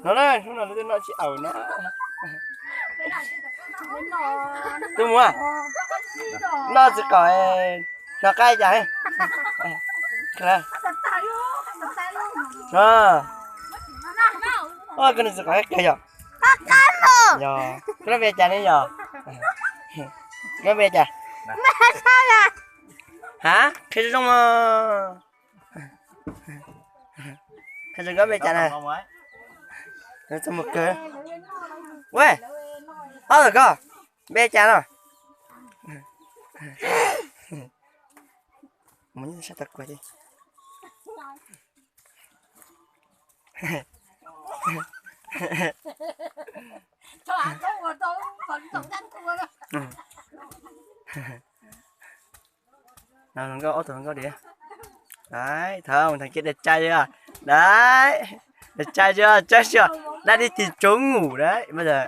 No na, hnub no lawv twb noj tsis aws no. Twb mus noj txiv qaum, hnov qab cas. Koj noj txiv qaum qab kiag yog? Yog koj noj npe cas ne yog? Koj npe cas? Ha, qhia zoo zoo mas. Qhia zoo koj npe cas na. Ua, ob tug koj npe cas no? Hluas nkauj, ob tug hluas nkauj diam. Đấy, thấy không, thằng kia đẹp trai chưa? Đấy, đẹp trai chưa? Chắc chưa? Đã đi tìm chỗ ngủ đấy, bây giờ.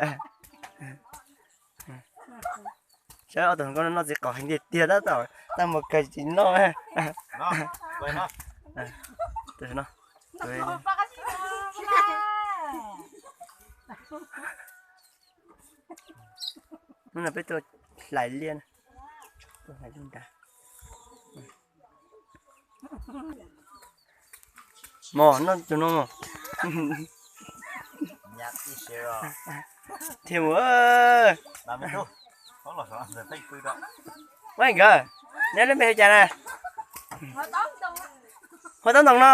Saib ob tug hluas nkauj no noj txiv qaum heev tiag tiag, tab tom tau mus kawg tsis noj. Hnub no peb tuaj hlais liaj, tuaj hlais liaj nrad. Mos noj tus no mos. Thiab mus. Ua nkawd, neb lub npe hu cas na? Hua Taub Ntoos no.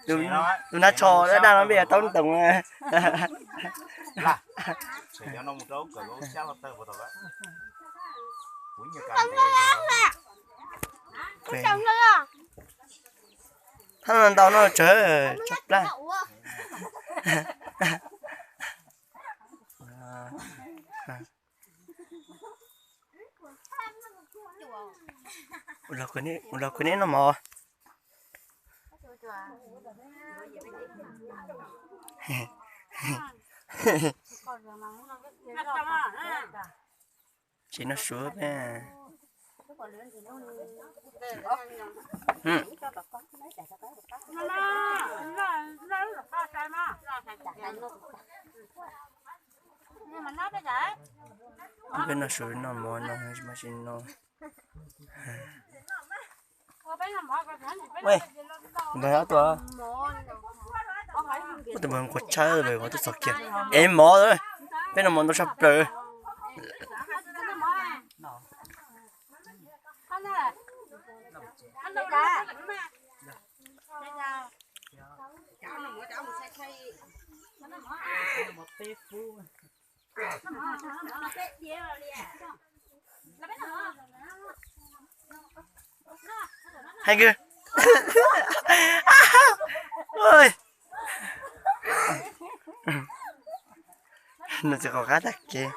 Tus hnav tsho dab dab no npe Taub Ntoos. Thab no ntau no tsawg tso plab. Ua los kuv neb noj mov. Tsis noj suav peb. Peb noj suav noj mov no tsis muaj tsis noj. Tus npawg ob tug, tus npawg nquag tshawb, tus npawg nquag txog kiag ev mov, peb noj mov ntau tshaj plaws. Hais kawg. Noj txiv qaum qab tag kev.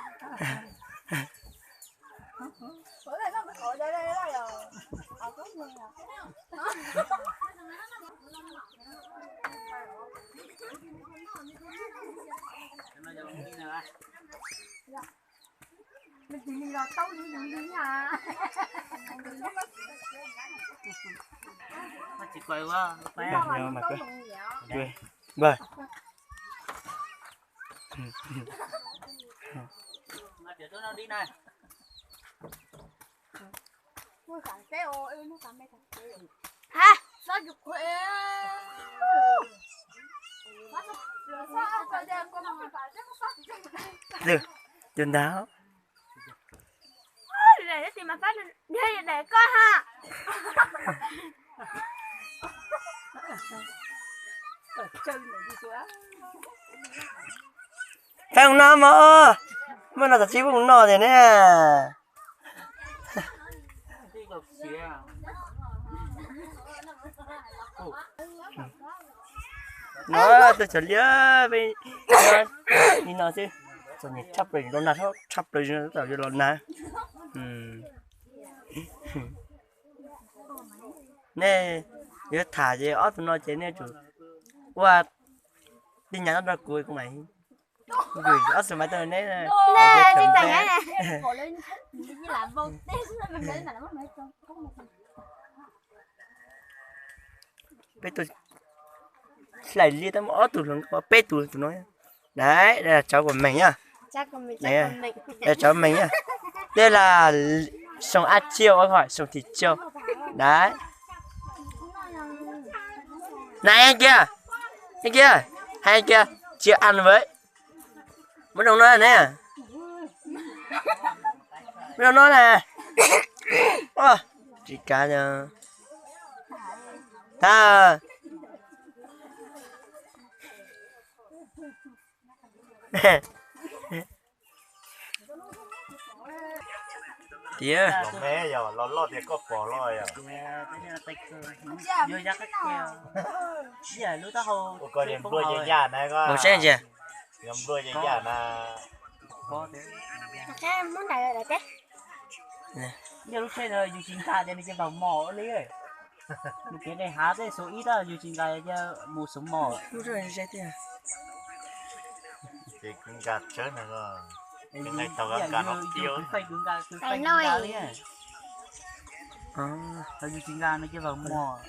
Cov ntawd. Thaij no mog, muaj no tam tsis muaj no tiag ne. No tuaj cov liab peb li no xwb, txom nyem tshaj plaws, los nag tshaj plaws, tab tom yuav los nag. Nej yuav tham ces ob tug no ces nej tsum ua tij nyas rau kuv, kuv mam nkws ob txhais mais rau neb. Peb tuaj Hlais liab tab muaj ob tug hluas nkauj, peb tug tus no. Dai, dai tsov kuv meem na. Dai tsov meem na. Dai las Soo Ab Tsiaj, ua hom Soo Thim Tsiaj. Dai. Nai kiag, kiag, hais kiag, tsiaj an vawm. Muab zoo no ne. Muab zoo no na. Tsis kav. Tag. Tiag. Ua saib ntsia. Yog lub tsheb no yus tsis nkag ces nws cia li mos li. Nws kev nqis hav tej xuv ib tab yus tsis nkag ces mus xuv mos. Ces kuv nkag tshawb no, kuv nkag no, kuv feej kuv nkag li. Yus tsis nkag nws cia li mos.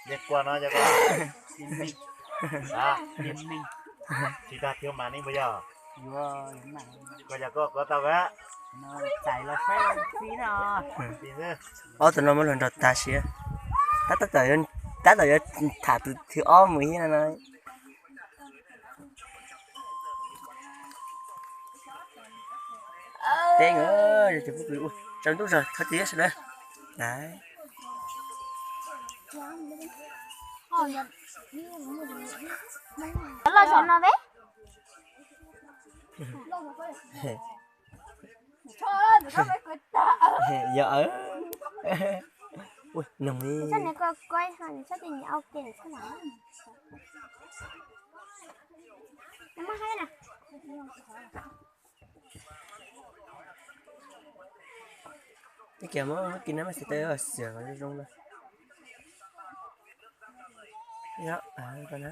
Yog koj no, yog koj, tsis tag tiag mas ne puas yog? Koj yog koj, koj tau. Ob tug no muab luag nrog tag siab. Tab tom yuav tham tus thib ob mus thiab no. Teb, tsaus ntuj zog thov txim sawv daws. Loj zog no peb. Yog, ua noog li. Ib kiag muab kis na mas xav tau xiam zoo zoo na. Yog, koj na.